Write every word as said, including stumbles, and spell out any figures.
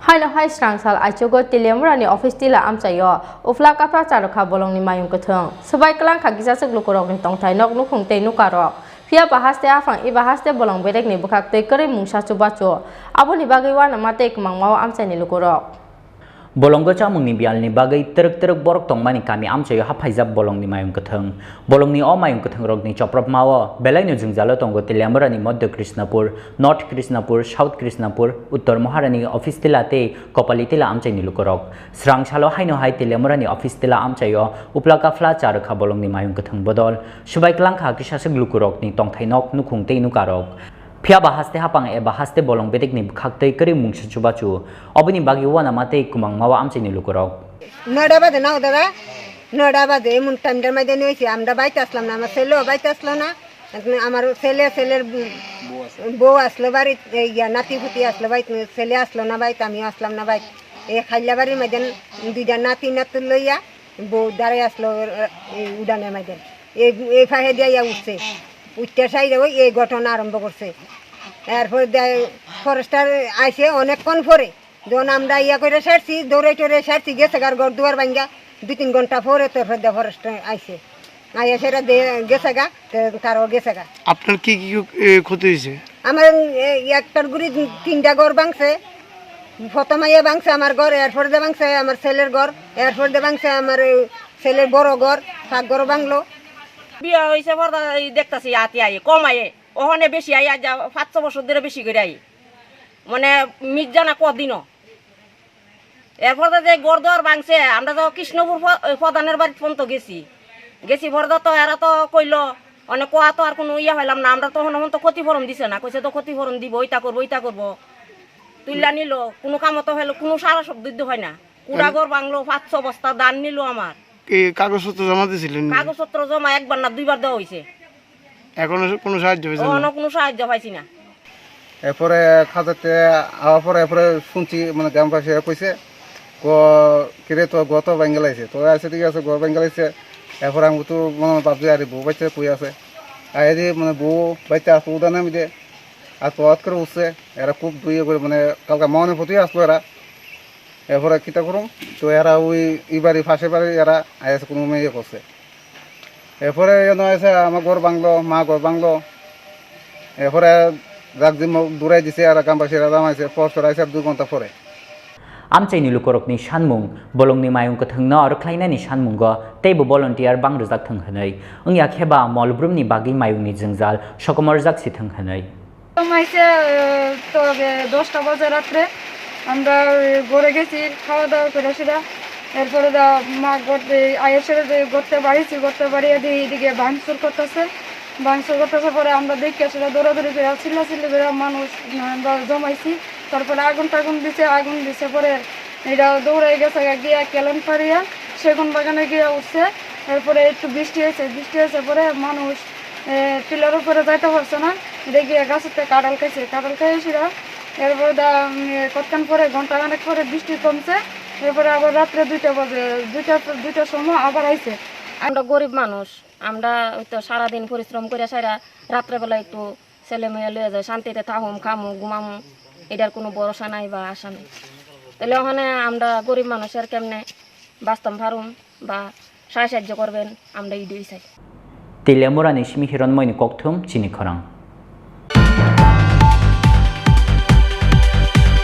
Haino hai srang sal aichugo Teliamura ni office tila amchaio uphla kaphra charwkha bolongni mayung kwthwng. Swbai kwlangkha kisachwk lukurokni tongthai nok nukhung tei nukarok. Phiya ba haste aphang eba haste bolong bedekni bwkhak tei kwrwi mungsa chubachu. Aboni bagwi uanama tei kwmangmao amchaini lukurok. Bolongo chamungni biyalni bagwi twrwk twrwk borok tongmani kami amchaio haphaijak bolongni mayung kwthwng. Bolongni o mayung kwthwngrokni chopropmao belaino jwngjalo tongo Teliamurani Madhya Krishnapur, North Krishnapur, South Krishnapur, Uttor Maharani office tila tei Kopali tila amchaini lukurok. Srang salo haino hai Teliamurani office tila amchaio uphla kaphla charwkha bolongni mayung kwthwng bodol. Swbai kwlangkha kisachwk lukurokni tongthai nok nukhung tei nukarok. Phiya ba haste hapang eba haste bolong bedekni bwkhak tei kwrwi mungsa chubachu. Oboni bagwi uanama tei kwmangmao amchaini lukurok. Noida baje nao dada, noida baje emun time der maide noi si amda baite aslam na, amar selo baite aslo na, amar sele, seler bou aslo bari, iya nati puti aslo bai, sele aslo na bai, tami aslam na bai. E khaila bari maiden duida nati natu loiya, bou dare aslo, e, udane maiden. E, e phahe dia ya utse. Utte sai de e ghotona arombo gorse. Erpor de forester aise onek kon pore. Don amda iya kore sarsi, dore tore sarsi gese gar gor duar bangya. Dui tin ghonta pore to de forester aise. Aya sera de gese ga, te taro gese ga. আপনার কি কি, এ, ক্ষতি হয়েছে? Amar, e, ektar guri tinta ghor bangse. Prothom aye bangse amar ghor, erpor de bangse amar seler ghor, erpor de bangse amar, e, seler boro ghor, pak ghor banglo. Biya hoise porda ei dektasi ati aye, kom aye. Ohone besi aye, aja pach cho bosor dhore besi gori aye. Mane mij jana kodino. Erpor de je ghor duar bangse, amra to Krishnapur po-, e, prodhanor bari porjonto gesi. Gesi porda to era to koilo, one koa to ar kono iya hoilam na, amra to hono honto khoti poron dise na, koise to khoti poron dibo, ita korbo, ita korbo. Tuilla nilo, kono kamo to hoilo, kono sara sobdoi do hoi na. Kura ghor banglo, pach cho bosta dhan nilo amar. কি কাগজপত্র জমা দিছিলেন নি? কাগজপত্র জমা একবার না দুইবার দেওয়া হইছে। এখনো কোনো সাহায্য পাইছেন না? অখনো কোনো সাহায্য পাইছি না। এরপরে খাজাতে আওয়ার পরে এরপরে শুনছি, মানে, গ্রামবাসীরা কইছে, "গ-, কিরে, তো গত ভাঙ্গা লাইছে।" তো আছে, ঠিক আছে, গত ভাঙ্গা লাইছে। এরপরে আমি তো মনে হয় ভাবছি, "আরে, বউ বাচ্চা কই আছে?" আর এদি, মানে, বউ বাচ্চা আছে, উদানে আমি দে। আর তো হট করে উঠছে, এরা খুব দুইয়ে করে, মানে, কালকে মনে ফতুই আসলো এরা। এরপরে কিতা করুম? তো এরা ওই ই বাড়ি, পাশে বাড়ি এরা আইসে কোনো মেয়ে করছে। এরপরে এনে এসে আমার ঘর ভাঙলো, মা ঘর ভাঙলো। এরপরে রাগজি দূরাই দিছে আর গ্রামবাসীরা জামাইছে, পর চড়াইছে আর দুই ঘন্টা পরে। Amchaini lukurokni sanmung, bolongni mayung kwthwngno rwkhlainani sanmungo teibo volunteer bang rwjak thwng hwnwi. Wngya khe ba molbrumni bagwi mayungni jwngjal sokomorjak si thwng hwnwi. প্রথম আইছে, আহ, তো, আহ, দশটা বাজে রাত্রে। আমরা, আহ, ঘরে গেছি, খাওয়া দাওয়া করে সেটা। এরপরে দা মা ঘর, এই আয়ের সাথে যে ঘরতে বাড়িছি, ঘরতে বাড়িয়ে দিয়ে এইদিকে ভাঙচুর করতেছে। ভাঙচুর করতেছে পরে আমরা দেখি সেটা দৌড়াদৌড়ি করে, চিল্লাচিল্লি করে মানুষ, আহ, আমরা জমাইছি। তারপরে আগুন টাগুন দিছে, আগুন দিছে পরে এটা দৌড়াই গেছে গিয়া কেলন ফারিয়া সেগুন বাগানে গিয়া উঠছে। এরপরে একটু বৃষ্টি হয়েছে, বৃষ্টি হয়েছে পরে মানুষ এ, টিলার উপরে যাইতে পারছে না, এটা গিয়ে গাছের থেকে কাঁঠাল খাইছে, কাঁঠাল খাইয়ে সেটা। এরপরে দা, উম, এ, কতক্ষণ পরে, ঘন্টা খানেক পরে বৃষ্টি কমছে, এরপরে আবার রাত্রে দুইটা বাজে, দুইটা, দুইটার সময় আবার আইছে। আমরা গরিব মানুষ, আমরা ওই তো সারাদিন পরিশ্রম করে সারা রাত্রেবেলা একটু ছেলে মেয়ে লইয়া যায়, শান্তিতে থাকুম, খামু, ঘুমামু, এটার কোনো ভরসা নাই বা আশা নাই। তাহলে ওখানে আমরা গরিব মানুষের কেমনে বাঁচতাম পারুম বা সাহায্য করবেন, আমরা এটাই চাই। Teliamurani simi Hironmoini kokthum chini khorang.